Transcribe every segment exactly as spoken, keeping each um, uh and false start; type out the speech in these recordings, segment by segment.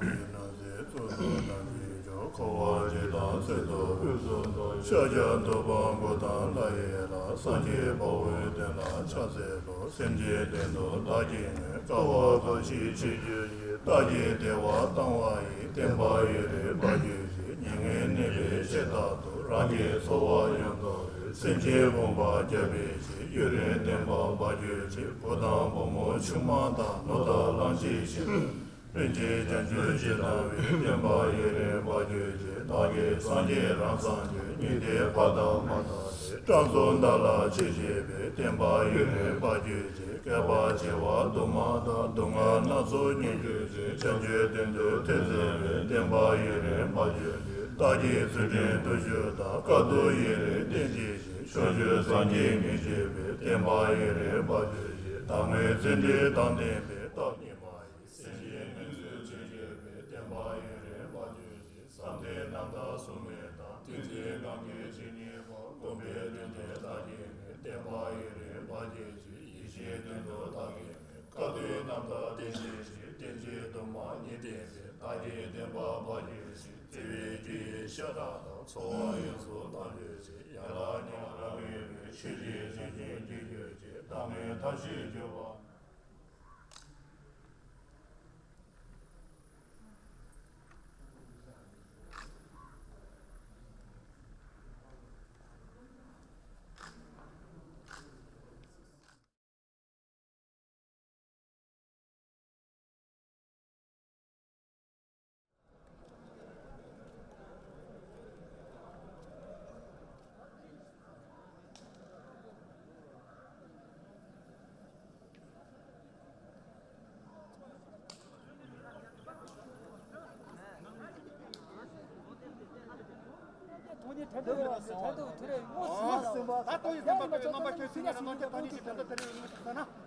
ནང་གསེས་གཙུག་ཏོར་དང་གཅིག་ཀྱང་། འཁོར་བ་འཇིག་དང་གསེར་ཏོག་དབུས་སུ་འདོགས། ཤཱཀྱ་ཐུབ་པ་མགོ་དང་མཐའ་ཡས་ལ། སངས་རྒྱས་དཔའ་བོས་བསྟན་ལ་ཕྱག་འཚལ་ལོ། སེམས་ཅན་དོན་དུ་བདག་བསྐྱེད་ནས། དཀའ་བ་གང་ཞིག་ཆེ་ཆུང་ཡི། བདག་གིས་བདེ་བ་བཏང་བ་ཡི། བསྟན་པ་ཡུན་རིང་འབར་གྱུར་ཅིག་མྱ་ངན་ནད་པའི་ཕྱིར་བདག་ཏུ། རང་གི་འཚོ་བ་ཡོངས་རྫོགས་རོལ། སེམས་ཅན་ཕོངས་པ་རྒྱ་བོད་ཀྱི། ཡུན་རིང་བསྟན་པ་འབར་གྱུར་ཅིག་བུ་དང་བུ་མོ་ཆུང་མ་དང་། ནོར་དང་གླང་ཆེན་ཞིང་དུ། ལྷུན་གྱིས་ཁྱབ་གྱུར་ཅིག་དང་བའི། བསྟན་པ་ཡུན་རིང་འབར་གྱུར་ཅིག་བདག་གིས་སངས་རྒྱས་རང་སངས་རྒྱས། ཉི་ཟླའི་བར་དང་མ་དག་པའི། སྐྲ་མཚོ་འདབ་ལ་མཆོད་བྱེད་པའི། བསྟན་པ་ཡུན་རིང་འབར་གྱུར་ཅིག་བསྐལ་པ་བྱེ་བ་དུ་མ་དག་སྡུག་བསྔལ་སྣ་ཚོགས་མྱོང་གྱུར་ཅིག་བྱང་ཆུབ་དོན་དུ་ཐོས་བརྩེ་བའི། བསྟན་པ་ཡུན་རིང་འབར་གྱུར་ཅིག་བདག་གིས་ཚུལ་ཁྲིམས་བརྟུལ་ཞུགས་དང་། དཀའ་ཐུབ་ཡུན་རིང་བསྟེན་བྱེད་ཅིག་ཕྱོགས་བཅུའི་སངས་རྒྱས་མི་མཇེད་པའི། བསྟན་པ་ཡུན་རིང་འབར་གྱུར་ཅིག་བདག་མེད་ཚུལ་ཁྲིམས་དང་ལྡན་པའི། བདག་ཉིད་མ་ཡིན་སེམས་ཅན་ཀུན་གསོས་བྱང་ཆུབ་པའི། བསྟན་པ་ཡུན་རིང་འབར་གྱུར་ཅིག་བསམ་གཏན་རྣམ་དག་གཟུགས་མེད་དང་། ཏིང་འཛིན་གང་གིས་ཇི་སྙེད་པ། བསྒོམ་པའི་དོན་དེ་བདག་བསྐྱེད་ནས། བསྟན་པ་ཡུན་རིང་འབར་གྱུར་ཅིག་ཡེ་ཤེས་དོན་དུ་བདག་བསྐྱེད་ནས། དཀའ་ཐུབ་རྣམ་དག་བསྟེན་བྱེད་ཅིག་བསྟན་བཅོས་དུ་མ་ཉིད་བསྟན་པའི། བདག་གི་བསྟན་པ་འབར་གྱུར་ཅིག་བརྩེ་བའི་རྒྱུ་ཡི་ཤ་ཁྲག་དང་། འཚོ་བ་ཡོངས་སུ་དག་གྱུར་ཅིག་ཡན་ལག་ཉམས་རང་གི་རོལ། ཆོས་ཀྱི་རྗེས་བཞིན་བགྱིད་གྱུར་ཅིག་བདག་མེད་ཐབས་ཤེས་གྱུར་པ། ད་ལྟོ་ཡི་སེམས་པ་ཐོས་རྣམ་པ་ཁྱོད་སྲིད་ཉེ་རང་ནང་ཁྱོད་ཐ་སྙད་ཀྱི་དོན་དུ་དེ་རིང་ངོ་ཤེས་ཟེར་ན།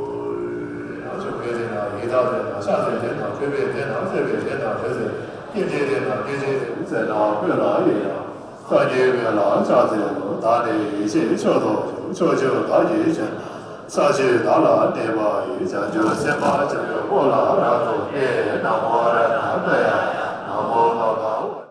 ཡ། ཆོས་པའི་རིགས་ན་ཡི་དྭགས་རིགས་ན་ཤ་ཟའི་རིགས་ན་ཁོལ་པའི་རིགས་ན་བསད་པའི་རིགས་ན་རེ་ཟའི་སྐྱེ་འཆིའི་རིགས་ན་སྐྱེ་འཆིའི་རིགས་ཟེར་ན་སྤོས་ལ་ཡི་ཡ། སངས་རྒྱས་སྨན་བླ་ཕྱག་འཚལ་ལོ། བདག་ནི་ཡེ་ཤེས་མཆོག་ཏུ་གྱུར། ཕྱོགས་བཅུ་བདག་གིས་བསྐྱངས་ན་ས་གཞི་བདག་ལ་གནས་པ་ཡི། བྱང་ཆུབ་སེམས་དཔའ་ཆེན་པོའི་དབུ་ལ་རབ་ཏུ་བརྟན། ན་མོ་རཏྣ་ཏྲྱ་ཡ། ན་མོ་བྷ་ག་ཝ།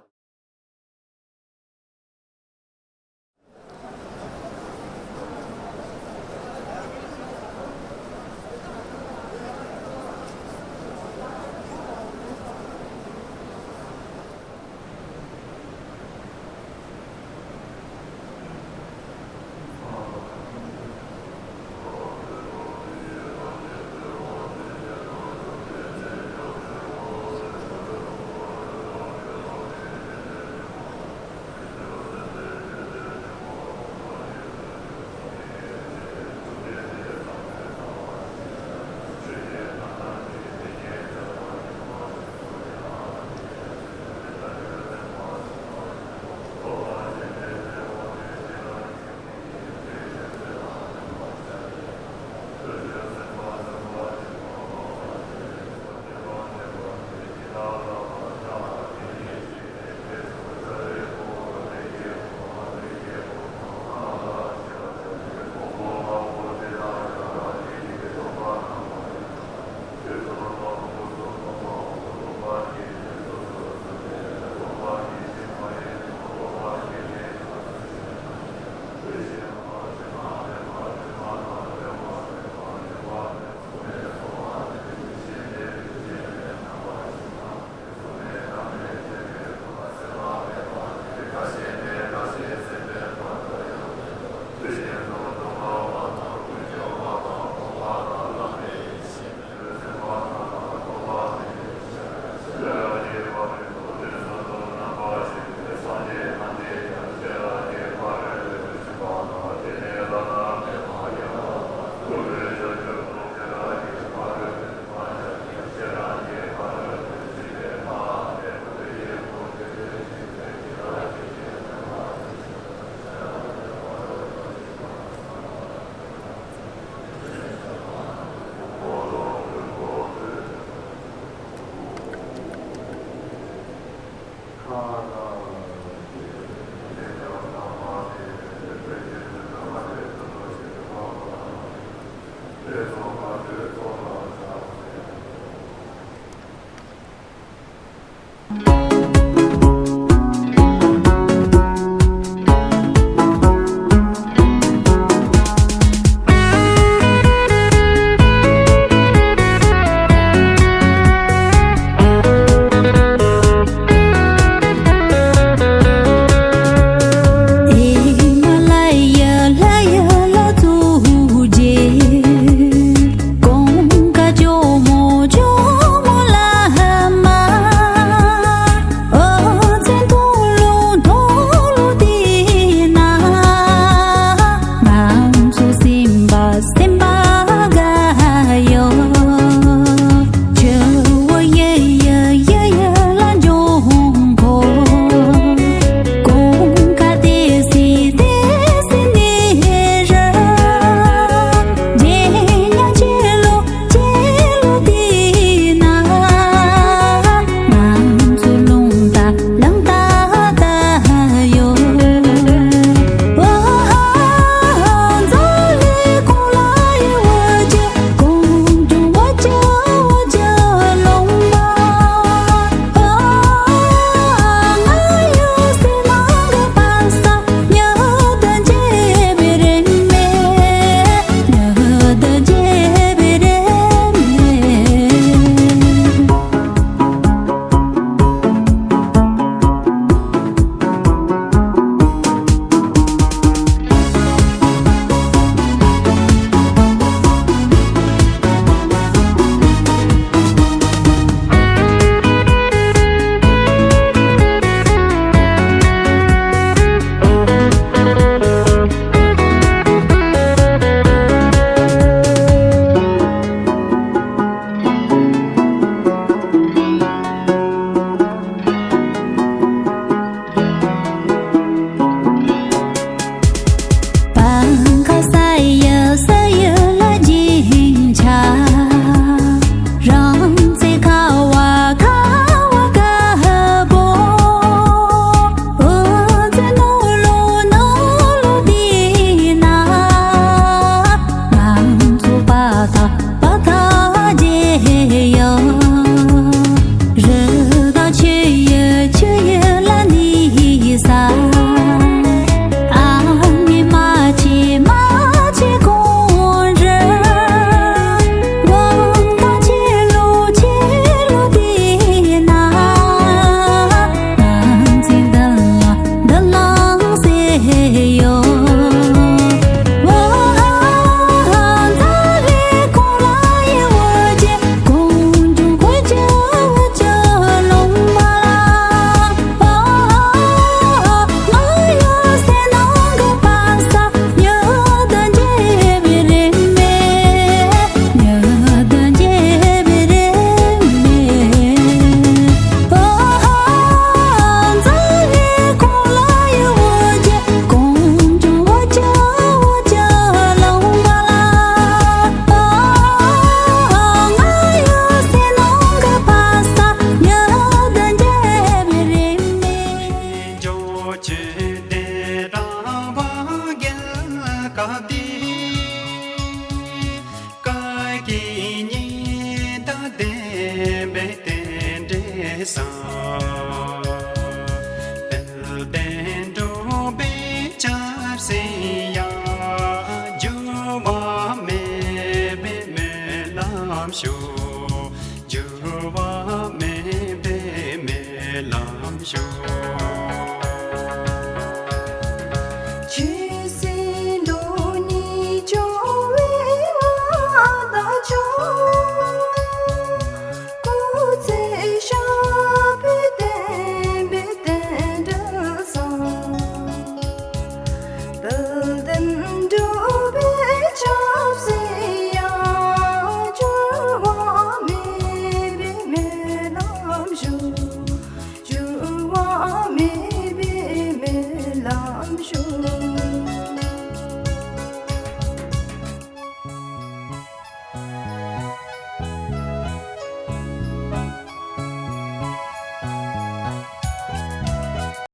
སེ།